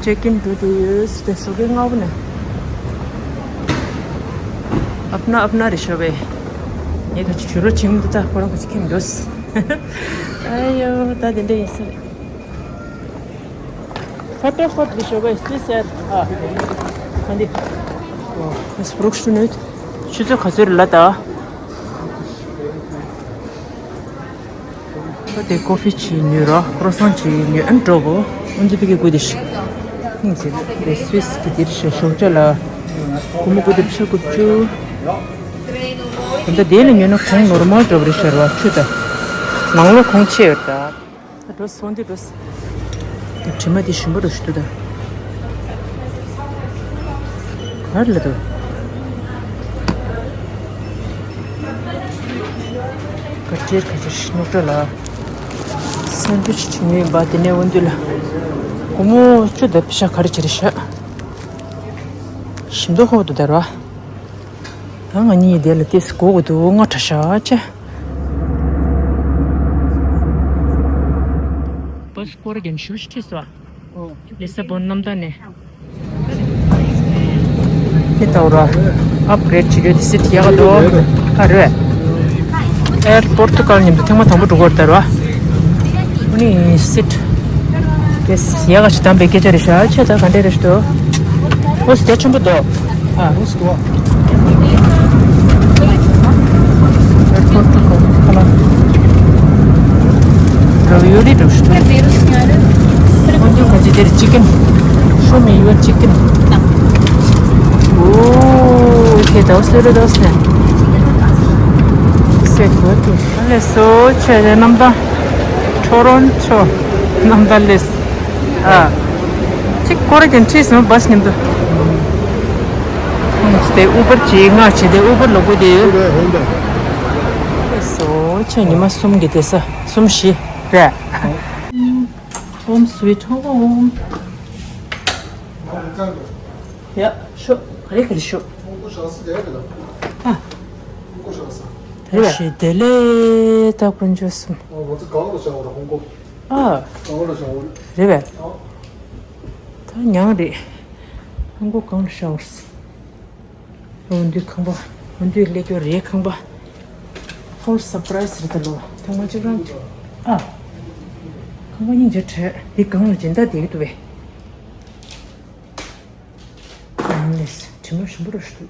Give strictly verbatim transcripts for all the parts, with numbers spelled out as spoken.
ཅེག་ཨིན་འགྲོ་དུས་ཡོད་དེ་ཞོགས་ཀས་སྔ་པོ་ནས། ཨབ་ན་ཨབ་ན་རེད་ཤོག་པས། ངས་ཁ་ཅིག་བྱུ་རུ་ཆིང་འདུག་ད་ཁོ་རང་ཁ་ཅིག་ཁེངས་འདུག་ཨ་ཡོ་ད་དེ་འདྲ་ཡིན་ས་རེད། ཕ་ཏོ་ཕོ་ཏོ་ཞོགས་པས་སུས་ཟེར། ཨ་ཁ་འདི། ཨོ་ཨེ་སི་པྲོག་ཤུ་ནུད། ཆུ་ཚོད་ག་ཚོད་རེད་ལ་ད། ཁོ་དེ་ཀོ་ཕི་ཅིག་ཉོས་ར་ཀྲོ་སང་ཅིག་ཉོས་ཨན་འགྲོ་གོ། ཨུན་ཙི་པི་ཀི་གུ་དེ་ཤི། ཧིང་ཟེར་དེ་སུས་ཀི་དེར་ཤི་ཤོག་ཅ་ལ། ཀུ་མུ་གུ་དེར་ཤི་ཀུ་ཅུ། ད་དེ་ལ་ཉོས་ན་གོང་ནོར་མལ་འགྲོ་བ་རེད་ཤར་བ་ཆུ་ད། ནང་ལོ་གོང་ཆེ་ཡོད་ད། ད་འགྲོ་སོང་དེ་འགྲོ། དེ་དྲི་མ་དེ་ཞིམ་པོ་རུ་ཞུ་དུ་ད། གར་ལ་དུ། ག་ཅེར་ག་ཅེར་ཤི་ནོག་ཏྲ་ལ། སན་ཌི་ཝིཆ་བྱེད་ངེས་ཡིན་པ་དེ་ནས་འོན་དུས་ལ། སྒོར་མོ་བཅུ་དང་ཤ་ག་རེ་བྱེད་རེད་ཤག་ཞིམ་མདོག་ཁ་བོ་དུ་དར་བ། ད་ང་གཉིས་དེ་ལ་ཏིས་སྒོ་གི་འདུག་ང་གྲྭ་ཤག་ཅེ། བ་སི་སྐོར་རྒྱན་ཞུ་ཤི་ཁྲིད་སོ། ལི་སི་བོན་གནམ་ཐང་ནས། དེ་ལྟ་བུ་ར། ཨབ་གྷི་རེ་ཌི་བྱེད་རྒྱུ་དེ་སི་ཊི་ཡག་ག་འདུག་ག་རེད། ཨེར་པོར་ཊུ་གལ་མཉམ་དུ་ཐེངས་མ་དང་པོ་འགྲོ་གི་ཡོད་རེད་ད་ར། ཨ་ནི་སི་ཊི། དེ་ཡག་ག་ཞིག་བདམས་པའི་སྐད་ཆ་རེད་ཤག་ཆེ་ད་ག་འདྲ་རེད་ཤག་འདུག་ཨོ་སི་དེ་ཆེན་པོ་འདུག་ཨ་ཨོ་སི་འདུག་ཨེར་པོར་ཊུ་གལ་ཁ་ལ། ར་ཝི་ཡོ་ལི་འགྲོ་ཤག་ཁོང་ཚོའི་ཁོ་ཚོའི་དེར་ཅི་ཀན། Show me your chicken. ཨོ་ཁེ་ད་སོ་རེ་ད་སོ་ནས། སེ་གོ་ཏུ། ཨ་ལེ་སོ་ཆེ་རེ་གནམ་ཐང་། ཊོ་རོན་ཊོ་གནམ་ཐང་ལེས། ཨ། ཅིག་སྐོར་ར་ཀྱང་ཁྲིད་སོང་བ་སི་མཉམ་དུ། ཁོང་ཚོ་དེ་ཨུ་བར་ཅིག་ང་བྱེད་དེ་ཨུ་བར་ལོག་དགོས་དེ་ཡོད། ཨ་ལེ་སོ་ཆེ་ཉི་མ་གསུམ་གྱི་དེ་ས་གསུམ་བཞི་རེད། Home sweet home. ཡ་ཤོ་ག་རེ་ག་རེ་ཤོ། ཨ། རེད་ཤི་དེ་ལས་ད་དཀོན་མཆོག་གསུམ། ཨ། རེད་པས། ད་མྱང་རེད། ཧང་གོ་གང་ལ་ཤ་བར་སི། འོན་དུས་ཁང་པ། འོན་དུས་ཀླད་ཀྱོ་རེད་ཁང་པ། ཧོལ་སར་པ་རའི་སི་རེད་ད་ལོ། ཐེངས་མ་གཅིག་རང་། ཨ། ཁང་པ་སྙིང་རྗེ་བྲལ་འདི་གང་ལ་སྦྱིན་བདག་བསྡད་ཀྱི་འདུག་པས། ཡང་ལས་དྲི་མ་ཞིམ་པོ་རུ་ཞུ།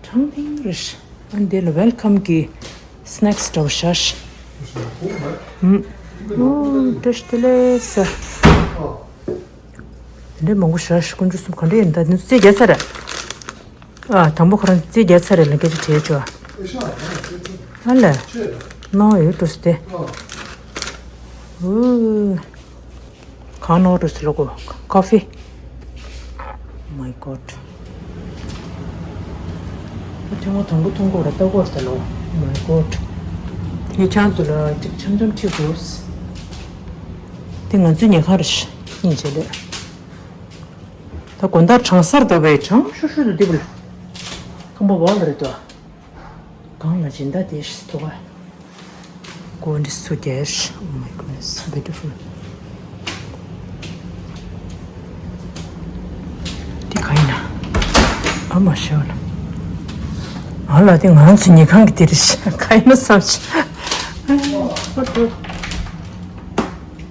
ཁྲང་ཐིང་རེ་ཤ། ཨ་འདི་ལ་ཝེལ་ཁམ་གི་སི་ནེག་སི་འདྲ་བོ་ཤ་ཤ། ཧུམ། ཨོ་བཀྲ་ཤིས་བདེ་ལེགས་ཟེར། དེ་འདྲའི་མང་པོ་ཤ་ཤ་དཀོན་མཆོག་གསུམ་ག་འདྲ་ཡིན་ད་འདི་ཚོ་རྩིས་རྒྱག་ཚར་རེད། ཨ་དང་པོ་ཁོ་རང་རྩིས་རྒྱག་ཚར་རེད་ལ་སྐད་ཆ་དྲིས་ཆོག་ཨ་ལས། ནོ་ཡོད་འགྲོ་སི་དེ། ཨོ། གང་ནོར་རུ་སི་ལོ་གོ། Coffee. My God. ཐེངས་མ་དང་པོ་མཐོང་གོ་ར་ལྟ་གོ་ར་ད་ལོ། My God. ངས་ཁྱང་ཚོ་ལ་ཅིག་འཆམ་འཆམ་ཁྲིད་དགོས། དེ་ང་ཚོའི་ཉལ་ཁང་རེད་ཤག་སྙིང་རྗེ་ལོས། ད་དགོང་དག་གྲང་སར་ད་བས་གྲང་ཤུར་ཤུར་དུ་འདི་བུ་ལ། ཁང་པ་བག་ལ་རེད་དོ། གང་ལ་སྦྱིན་བདག་དེ་ཞིག་ཐུག་ག Gold is so cash. Oh my goodness, so beautiful. དེ་ག་ཡིན་ན། ཨ་མ་ཤོད་ན། ཨ་ལ་དེ་ང་ཚོ་ཉལ་ཁང་གི་དེ་རེད་ཤག་ག་ཡིན་ན་བསམ་ཤག་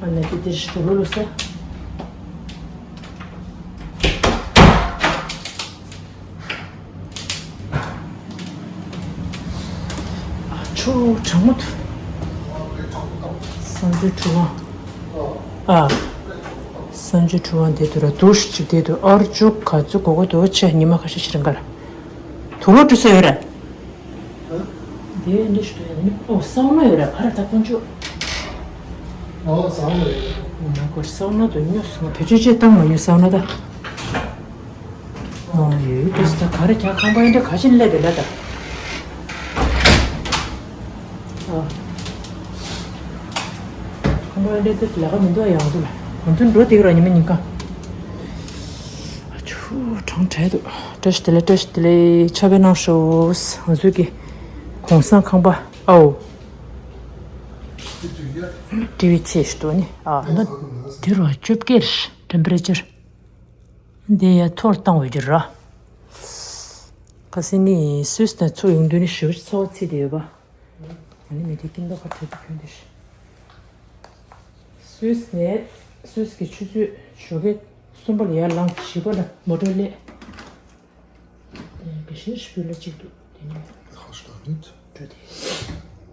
ཨ་ལ་དེ་དེ་རེད་ཤག་དུ་ལོ་ལོ་ས། ཨ་ཆོ་གྲང་མོ་འདུག་སང་ཇོ་གྲུ་ཝང་། ཨ། སང་ཇོ་གྲུ་ཝང་དེ་དུ་ར་དུ་ཞིག་དེ་དུ་ཨར་ཅུ་ག་ཚོད་གོ་གོ་དུ་ཆེ་ཉི་མ་ཁ་ཤས་ཤིག་རིང་གར། དུ་ལོ་གྲུ་སེ་ཡོད་ར། དེ་འདྲ་ཞིག་ཏུ་ཡང་ནི་ཨོ་སའུ་ན་ཡོད་ར་ཕ་ར་ད་དཀོན་མཆོག་ཨོ་སའུ་ན་ཡོད། ཨོ་མའི་གོཌ་སའུ་ན་དུ་ཉོ་སོང་བེད་སྤྱོད་བྱེད་བཏང་མ་ཉོ་སའུ་ན་ད། ཨོ་ཡོད་དུས་ད་ག་རེ་ཀྱང་ཁང་པ་ཡིན་འདྲ་ག་ཞིག་སླེབས་པས་ལ་ད། ཨོ། ཁང་པ་ཡིན་འདྲ་དེ་ལས་ཀ་མི་འདུག་ཡང་འདུག་ལ་ང་ཚོ་འགྲོ་དེ་ག་ར་ཉི་མ་ཉིན་གང་། ཨ་ཆུ་གྲང་དྲགས་འདུག་བཀྲ་ཤིས་བདེ་ལེགས་བཀྲ་ཤིས་བདེ་ལེགས་ཆར་པ་གནང་ཤོག་ང་ཚོ་གི་གོང་སང་ཁང་པ་ཨའོ། ཊི་ཝི་ཆེ་ཞིག་འདུག་ནི་ཨ་ན་དེ་རུ་བཅོ་བརྒྱད། ཊེམ་པེ་རེ་ཅར་འདི་ཡ་མཐོ་རུ་བཏང་འོས་ཀྱི་ར། ཁ་སང་ནི་སུད་སི་ནས་ཚུར་ཡོང་དུས་ནི་ཞེ་པོ་ཚ་བ་ཚིག་བསྡད་ཡོད་པ། ཨ་ནི་མི་དེ་ཀིན་ཏོ་ཁ་བྲལ་དུ་གྱོན་དེ་ཤི། སུད་སི་ནས་སུད་སི་གི་ཆུ་ཚོད་ཞོགས་ཀས་གསུམ་པ་ལ་ཡར་ལངས། བཞི་པ་ལ་མོ་ཊ་སླེབས། དེ་ནས་དགེ་བཤེས་སྤུས་ལེགས་གཅིག་འདུག་དེ་ནས་ཁ་ཤས་འདུག་འགྲོ་དེ།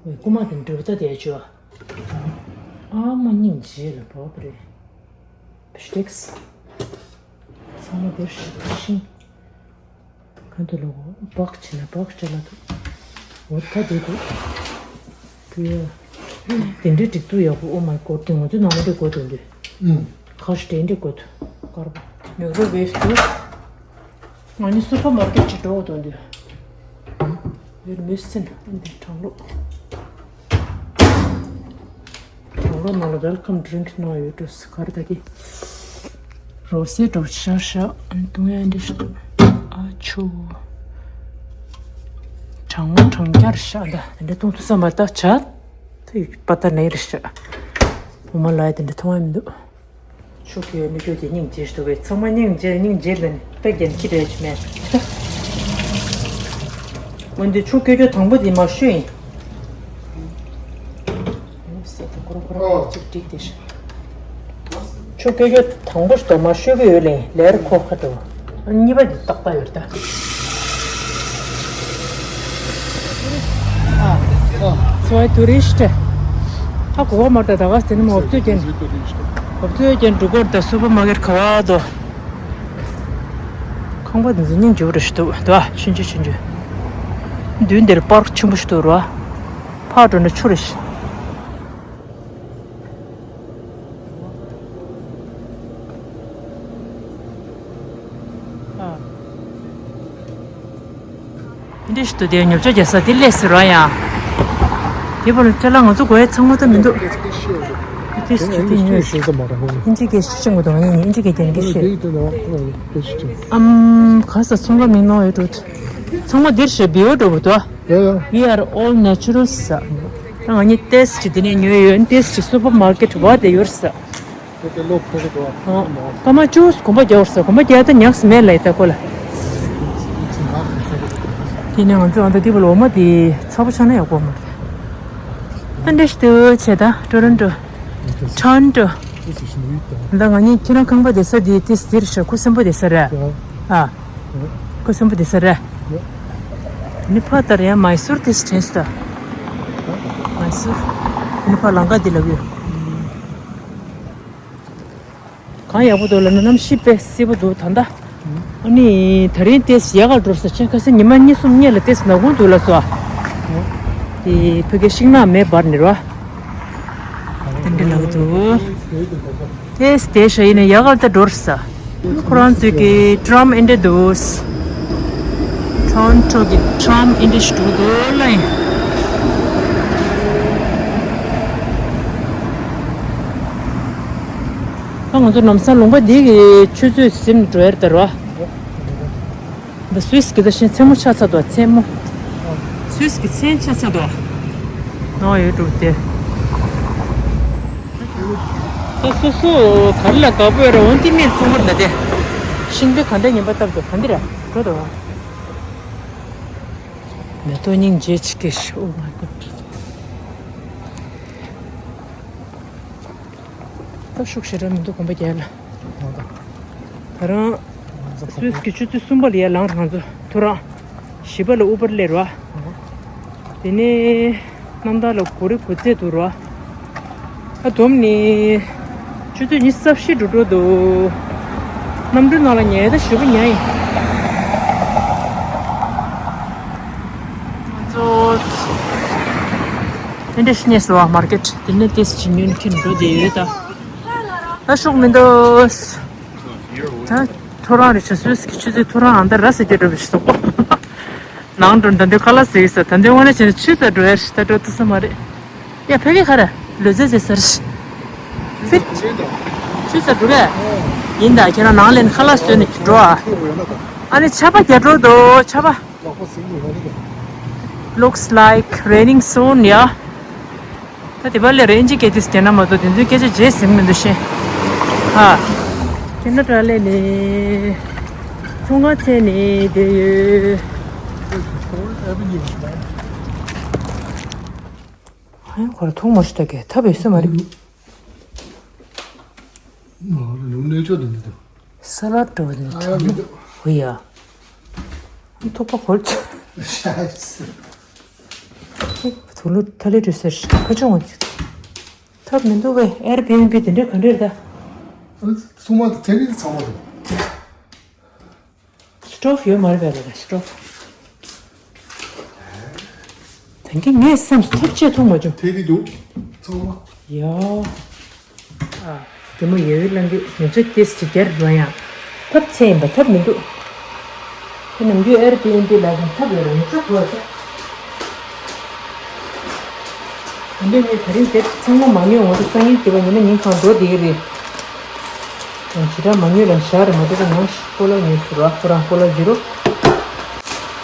ཝེ་རྐུ་མ་དེ་འགྲོ་ད་དེ་ཅོ། ཨ་མ་སྙིང་རྗེ་ལ་བབ་རེད། བི་ཤ་ཊེག་སི། ཚང་མ་དེར་ཤིང་། ག་འདུག་ལོ། སྦག་བྱས་ན་སྦག་བྱ་ལ་འདུག་འོ་ད་དེ་འདུག་དེ་ཡ། དེ་འདྲའི་སྒྲིག་འཛུགས་ཡག་པོ། ཨོ་མའི་གོཌ། དེ་ང་ཚོ་ནང་མ་འདྲ་དགོས་དོན་དུ། ཨུམ། ཁ་ཤས་དེ་འདྲ་དགོས་དོན་དཀར་པོ། མིག་རོ་ཝེབ་འདུག་ང་ནི་སུ་པར་མར་ཀེཊ་ཅིག་འགྲོ་དགོས་དོན་དུ། ཝེར་མེ་སི་ཊིན་ཨ་འདི་གྲང་གློག་གྲང་གློག་ནང་ལ་ཝེལ་ཀམ་ཌི་རིང་གི་ནང་ཡོད་འགྲོ་སི་ག་རེ་ད་གི། རོ་སེ་འགྲོ་ཤ་ཤ་ཨ་ནི་བཏུང་ཡ་འདི་ཤ་ཨ་ཆུ། གྲང་མོ་གྲང་རྒྱལ་ཤ་ད་དེ་འདྲ་བཏུང་ཐུབ་ས་མ་ད་ཆ། ཐུ་ཡི་པ་ད་ནེ་རི་ཤ། འོ་མ་ལ་ཡ་དེ་འདྲ་མཐོང་ཡ་མི་འདུག་ཆུ་ཁོལ་མི་ཁོལ་དེ་སྙིང་རྗེ་ཞིག་འདུག་པས། ཚང་མ་སྙིང་རྗེ་སྙིང་རྗེ་ལ་ནི་དཔེ་རྒྱན་ཁྱི་རེད་ཅི་མེད། འོན་ཏེ་ཆུ་ཁོལ་རྒྱུ་དང་པོ་དེ་མ་ཤོད་ཡིན། སེ་ད་ཁོ་ར་ཁོ་ར་ཁོ་ར་གཅིག་བསྒྲིགས་ཏེ་ཤི། ཆུ་ཁོལ་རྒྱུ་དང་པོ་ཞིག་མ་ཤོད་ཀྱི་ཡོད་ལེ་ལེར་ཁོ་ཁ་འགྲོ། གཉིས་པ་འདི་ཏག་ཏག་ཡོད་ད། ཚོའི་ཊུ་རིསི་ཊི། ཧ་གོ་བ་མ་རེད་ད། ད་ག་སེ་ནི་མ་འོབ་ཚོད་ཀྱང་། འོབ་ཚོད་ཀྱང་འགྲོ་གོ་རེད་ད། སུ་པར་མར་ཀེཊ་ག་བ་དོ། ཁང་པ་འདི་ཚོ་སྙིང་རྗེ་པོ་རེད་ཤི་འདུག་ད། ཆུང་ཆུང་ཆུང་ཆུང་། མདུན་འདིར་པར་ཆེན་པོ་ཞིག་འདུག་ར། ཕར་འགྲོ་ན་ཆུ་རེད་ཤི། འདི་ཞིག་ཏུ་དེ་ཉོ་ཆ་རྒྱག་ས་དེ་ལས་ཟེར་བ་ཡང་། དེ་བར་ཁྱེད་ལ་ང་ཚོ་དགོས་ཡ་ཚང་མ་ད་མི་འདུག་དེ་ཞིག་དེ་ཉོས་ཤིང་ཙམ་མ་རང་ཨིན་ཇི་གེ་ཤིང་གོ་དང་ཨིན་ཇི་གེ་དེ་གེ་ཤེས། ཨམ་ག་ས་ཚོང་ཁང་མིང་ནོ་ཡོད་འགྲོ། ཚང་མ་འདིར་ཞེས་བི་ཡོ་འགྲོ་བ་དོ། We are all naturals. ང་གཉིས་ཏེས་ཅི་དེ་ནས་ཉོས་ཡོད། ཏེས་ཅི་སུ་པར་མར་ཀེཊ་བ་དེ་ཡོད་ས། ཨ། སྐར་མ་བཅུ་གོམ་པ་རྒྱག་ས། གོམ་པ་རྒྱག་ད་ཉག་སི་མེད་ལ་ཡི་ད་ཁོ་ལ། དེ་ནས་ང་ཚོ་ཨ་ད་དེ་བ་ལ་འོ་མ་དེ་ཚ་པོ་ཆགས་ན་ཡག་པོ་མ་རེད། ཨ་འདྲ་ཞིག་ཏུ་བྱས་ད་ཊོ་རོན་ཊོ། ཊོ་རོན་ཊོ། ད་ང་གཉིས་ཁྱེད་རང་ཁང་པ་བསྡད་ས་དེ་ཏིས་དེར་ཤ་ཁུ་སེམས་པོ་བསྡད་ས་རེད། ཨ། ཁུ་སེམས་པོ་བསྡད་ས་རེད། ནི་ཕ་ད་རེད། མའི་སུར་ཏིས་དྲན་སོང་ད། མའི་སུར། ནི་ཕ་ལང་ཀ་དེ་ལ་བུ། གང་ཡག་པོ་འདུག་ལབ་ན་གནམ་གཤིས་དཔེ་བསིལ་པོ་འདུག་ད་ལྟ། ཨ་ནི་དེ་རིང་ཏེས་ཡག་ག་འགྲོ་ས་ཆེན་ཁ་སང་ཉི་མ་གཉིས་གསུམ་གཉིས་ལ་ཏེས་ནག་ཁུང་འདུག་ལ་སོ། དེ་ཕ་གི་ཤིང་ནགས་མེ་འབར་ནི་རོ། དེ་འདྲ་ལབ་འདུག་ཏེས་དེ་ཤ་ཡིན་ན་ཡག་ག་ད་འགྲོ་ས། ཁོ་རང་ཚོས་ཀྱི་ཊམ་ཨེ་འདྲ་འདུག་ཊོ་རོན་ཊོ་གི་ཊམ་ཨེ་འདྲ་ཞིག་འདུག་ལ་ཡིན། ད་ང་ཚོ་ལམ་སང་ལུང་པ་འདི་གི་ཆུ་ཚོད་ཟིན་འགྲོ་ཡར་དར་བ། འདི་སུད་སི་གི་ད་ཤིང་མཚན་མོ་ཆགས་ཚར་འདུག་མཚན་མོ། སུད་སི་གི་མཚན་ཆགས་ཚར་འདུག་ནང་ཡོད་འགྲོ་དེ། ད་སོ་སོ་ག་རེ་ལ་དགའ་པོ་ཡོད་ར། འོན་ཏེ་མིར་ཚོང་བར་ད་དེ། ཤིང་དེ་ག་འདྲ་ངན་པ་བཏབ་འདུག་ག་འདི་ར་འགྲོ་འདུག་མེ་ཏོག་སྙིང་རྗེ་ཆི་ཀེ་ཤི། Oh my God. ད་ཤུགས་ཞེ་དྲག་མི་འདུག་གོམ་པ་རྒྱག་ལ། ད་རང་སུད་སི་གི་ཆུ་ཚོད་གསུམ་པ་ལ་ཡར་ལངས་རང་ཚོ་ཐོ་རངས། བཞི་པ་ལ་ཨུ་བར་སླེབས་རོ། དེ་ནས་གནམ་ཐང་ལ་གོ་རེ་གོ་ཚད་འདུག་རོ། ད་དོམ་ནི་ཆུ་ཚོད་ཉི་ཤུ་རྩ་བཞི་འགྲོ་འགྲོ་འདུག་གནམ་གྲུའི་ནང་ལ་ཉལ་ད་ཞེ་པོ་ཉལ་ཡིན། ང་ཚོ་དེ་འདྲ་ཞིག་ཉལ་སོང་བ་མར་ཀེཊ། དེ་ནས་ཏེས་ཅི་ཉོས་ནས་ཁྱེར་འགྲོ་བསྡད་ཡོད་ད། ད་ཤུགས་མི་འདུག་ད་ཐོ་རངས་རེད་ཤག་སུད་སི་གི་ཆུ་ཚོད་ཐོ་རངས་ཨ་མདའ་ར་ཟེར་རྒྱུ་འགྲོ་བའི་ཤི་སོག་པོ། ནང་འགྲོ་ད་འདི་ཁ་ལག་ཟེར་གི་ས། ད་འདི་དངོས་གནས་བྱས་ན་ཆུ་ཚ་འགྲོ་ཡ་ཤི་ད་འགྲོ་ཐུབ་ས་མ་རེད། ཡ་ཕ་གི་ཁ་ར་ལོ་ཙེ་ཟེར་ས་རེད། ཕིར། ཆུ་ཚ་འགྲོ་གས། ཡིན་ད་ཁྱེད་རང་ནང་ལེན་ཁ་ལག་བཟོས་ནས་འགྲོ་ཨ། ཨ་ནི་ཆར་པ་རྒྱག་འགྲོ་འདུག་ཆར་པ། Looks like raining soon, yeah. ད་དེ་བ་ལས་རེན་ཇི་སྐད་དུས་སྐྱེ་ན་མ་གཏོགས་དེ་ཚོའི་སྐད་ཆ་བརྗེད་ཟིན་མི་འདུག་ཤེས། ཧ། ཁེ་ན་ཌ་ལ་ནི་ཚོང་ཁང་བཙལ་ནས་བསྡད་ཡོད། ཧ་ཡང་ཁོ་ར་ཐུག་མ་ཤི་ད་གས་ཐབས་ཡོད་ས་མ་རེད། ནུ་ནུ་ཆོ་དུ་འདི་དུ། ས་ལ་འགྲོ་བ་ནི་ཨ་ཡ་མི་འདུག་ཧུ་ཡ། ཐུག་པ་གོལ་ཚ། ཤ་ཚ། ཐུག་ལུ་ཐ་ལེ་འགྲོ་ཟེར་ཁ་ཆུང་བ་ཅིག་ཐབས་མི་འདུག་བས་ཨེར་བི་ཨེན་བི་དེ་འདྲའི་ག་འདྲས་རེད་ད། སུ་མ་དེ་ལི་ཚང་མ་དུ། སི་ཊོབ་ཡོད་མ་རེད་པས་ལ་སི་ཊོབ། ད་གིན་ངས་བསམ་ཐབས་ཆེ་མཐོང་མ་བྱུང་། ཐེ་རི་འདུག་ཚང་མ། ཡ། ཨ། དེ་མོ་ཡོད་ལང་གི་མི་ཚོ་ཏེས་ཅི་རྒྱར་རོ་ཡང་། ཐབས་ཆེ་ཡིན་པ་ཐབས་མི་འདུག་ཁྱེད་ནམ་རྒྱུན་ཨེར་བི་ཨེན་བི་ལ་དང་ཐབས་ཡོད་རེད་མི་ཚོ་གོ་ཚེ། ད་འདོད་ངས་ད་རིང་དེབ་ཚང་མ་མ་ཉོས་འོང་དུ་སང་ཉིན་དེ་བ་ཉི་མ་ཉིན་གང་འགྲོ་བསྡད་ཀྱི་རེད། ཡང་ཇི་ལྟར་མ་ཉོས་ལ་ཞར་མ་དེ་ལ་ནང་ཞིག་ཀོ་ལ་ཉོས་སུ་ར་ཁོ་རང་ཀོ་ལ་ཛི་རོ།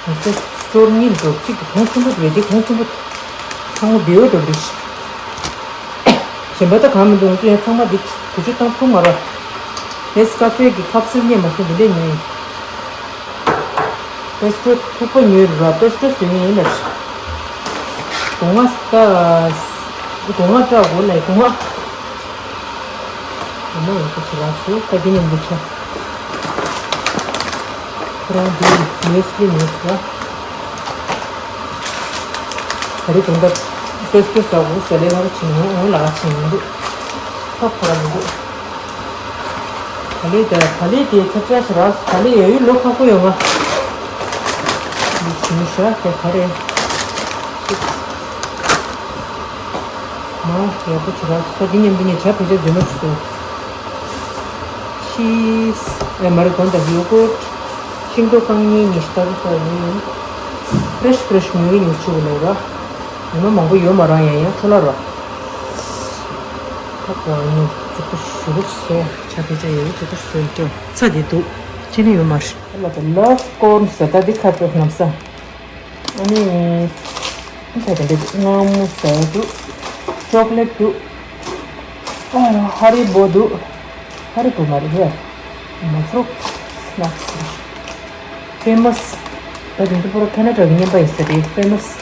ཡང་སྟེ་སོར་གཉིས་འགྲོ་གཅིག་གི་གོང་ཆེན་པོ་དེ་དེ་གོང་ཆེན་པོ་ཚང་མ་བེའུ་འགྲོ་རེད། གཞན་པ་ད་གང་མི་འདུག་ང་ཚོ་ཡང་ཚང་མ་འདི་བེད་སྤྱོད་བཏང་ཐུབ་མ་རེད། ནེས་ཀ་ཕེ་གི་ཁབ་སུལ་རྙེད་མ་སོང་འདི་འདྲས་ཉོས་ཡིན། པེ་སི་ཀོ་ཐུག་པ་ཉོས་ར་པེ་སི་ཀོ་ཟོས་ཡིན་ལ། སྒོ་ང་ད། སྒོ་ང་སྐྲག་གོ་ལ་སྒོ་ང་། སྒོ་ང་ཡོད་པ་ཆེ་ལ་སུ་ཁ་གི་ཉིན་འདི་ཆ། ཁོ་རང་འདི་ཉོས་སི་ཉོས་ར། ད་རེས་དོན་དག་པེ་སི་ཀོ་ཟ་གོ་ཟ་ལེ་ར་ཆེ་ཉོས་འོང་ལ་ཆེ་ཉོས་འདུག་ཁ་ཁོ་ར་མི་འདུག་ག་ལེ་དེ་ག་ལེ་དེ་ཐབས་ཆག་ཆེ་ར་ག་ལེ་ཡ་ཡུལ་ལོ་ཁག་པོ་ཡོང་ང་། འདི་ཞུ་ཤ་དེ་ག་རེ། མ་ཡག་པོ་ཆེ་ར་ས་འདི་མཉམ་འདི་ཉེ་ཆ་བེད་སྤྱོད་འཛུལ་མ་ཆུ་སོ། ཆིས་ཨེ་མ་རེད་གོན་དང་ཡོ་གུར། ཤིང་ཏོག་རྐང་གཉིས་ཉི་ཤུ་ལྟ་བུ་ལྟ་བུ་ཡིན། ཕེ་རེ་ཤི་ཕེ་རེ་ཤི་ཉོས་ཉོས་ཆུ་གི་ལས་ར། ཉི་མ་མང་པོ་ཡོད་མ་རང་ཡང་ཡང་འཕྲོ་ལ་ར། ཁ་པར་ནི་ཙི་ཏུ་ཞུ་རུག་སོ། ཆ་ཁ་ཆ་ཡོད་ཙི་ཏུ་སོ་ཅོ་ཚ་དེ་འདུག་ཅི་ནི་ཡོད་མ་རེད། ལ་དེ་ལ་ཀོར་ནི་ཟེར་ད་འདི་ཁ་པར་ནམ་ས། ཨ་ནི། ཨ་ཁ་དེ་འདི་མངར་མོ་ཟེར་འདུག་ཅོག་ལེ་ཊི་འདུག་ཨ་ཧ་རི་བོ་འདུག་ཧ་རི་བོ་མ་རེད་ཧེ། མ་ཧྥུ་རུ་ཊི་སི་ནག་སི་རེད། ཕེ་མ་སི། ད་དེ་ཚོ་པོ་ར་ཁེ་ན་ཌ་གི་རྔན་པ་ཡིན་ས་རེད་ཕེ་མ་སི།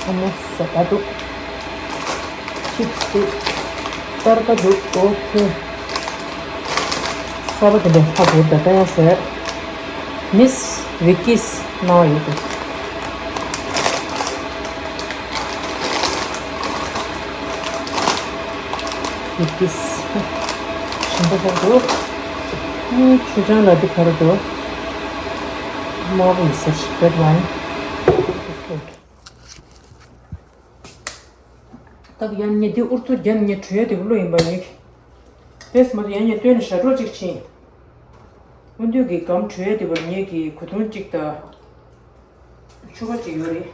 ཨ་མ་ས་ད་འདུག་ཆིབ་སི་འདུག་ཏར་ཀ་འདུག་ཨོ་ཁེ། ས་བ་དེ་འདྲ་ཧ་གོ་ད་ད་ཡ་ཟེར། མིས་ཝི་ཀིས་སྣང་བ་ཡོད་དོ། ཝི་ཀིས། ཞིམ་པོ་ཧ་གོ། ཨུ་ཆུ་ཆང་ལ་དེ་ག་རེ་འདུག་དམར་པོ་ཡིན་ཟེར་རེད་ཝའིན། ད་ཡང་ཉེ་དེ་ཨུར་ཚོ་རྒྱན་ཉེ་བྲོས་དེ་བློ་ཡིན་པ་ཉེ། དེས་མ་དེ་ཡང་ཉེ་སྟོན་ནས་ཞྭ་གྲོགས་གཅིག་ཕྱིན། སྔོན་དུས་ཀྱི་སྒམ་བྲོས་དེ་བར་ཉེ་གི་གོས་ཐུང་གཅིག་དང་། ཕྱུ་པ་གཅིག་ཡོད་རེད།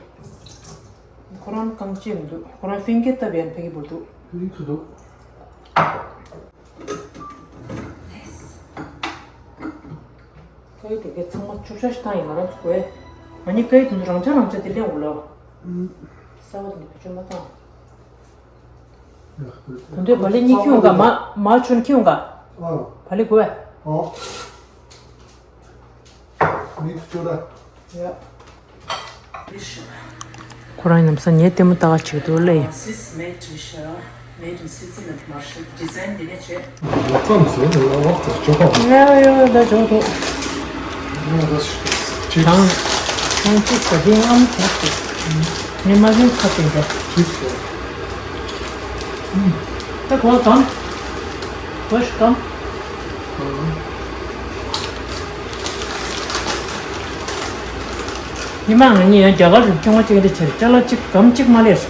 ཁོ་རང་རྐང་རྗེས་མི་འདུག་ཁོ་རང་ཧྥིང་གེ་སྟབས་ཡན་ཕ་གི་བུར་འདུག་ཧྥིང་གེ་འདུག་ཀ་ཡི་དེ་གའི་ཚང་མ་ཆུ་ཤ་ཤ་བཏང་ཡིན་ང་རང་ཚོ་གོས། ང་གཉིས་ཀ་ཡི་དེ་ཚོ་རང་ཆ་རང་ཆ་དེ་ལེན་འོ་ལོ། ས་བ་དེ་འདི་བེད་སྤྱོད་མ་བཏང་། ད་འདོད་བ་ལི་གཉིས་ཁྱོད་ག་མ་མ་ཆུན་ཁྱོད་ག་ཨ། བ་ལི་གོས། ཨ། མིག་ཆུ་ལ། ཡ། ཁོ་རང་ཡིན་ནམ་ས་ཉེ་ལྟད་མོ་ལྟ་ག་བྱེད་འདུག་ལེ། ཡ་ཡ་ད་ཇོ་ཐོག་ཁྱེད་རང་ཁྱེད་ཅིག་ཟ་གིན་ཨམ་ཁྱེད་ཅིག་ཉི་མ་རིང་ཁ་ཏིང་ག་ད་གོ་གམ་གོ་ཤ་གམ། ཉི་མ་ང་གཉིས་ཡང་རྒྱ་གར་རུ་ཁྱོད་ང་གཅིག་འདྲ་བྱེད་སྐྱ་ལ་གཅིག་གམ་གཅིག་མ་ལས།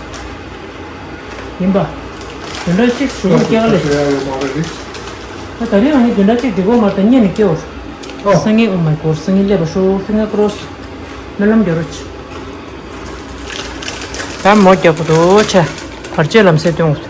ཡིན་པ། དོན་དག་གཅིག་ཞུ་རུ་སྐྱ་ལ་ལས། ད་ད་རིང་ང་གཉིས་དོན་དག་གཅིག་འགྲིག་གོ་མ་ད་ཉན་ནས་སྐྱེ་བར། སང་ཉིན་ཨོ་མའི་གོར་སང་ཉིན་སླེབས་པ་ཤོག་ཧྥིང་གར་ཀོ་རོ་སི། སྨོན་ལམ་རྒྱག་རོགས་བྱེད། ད་མོ་རྒྱག་པོ་འདུག་ཆ། བར་ཆད་ལམ་སེལ་སྟོན་དགོས།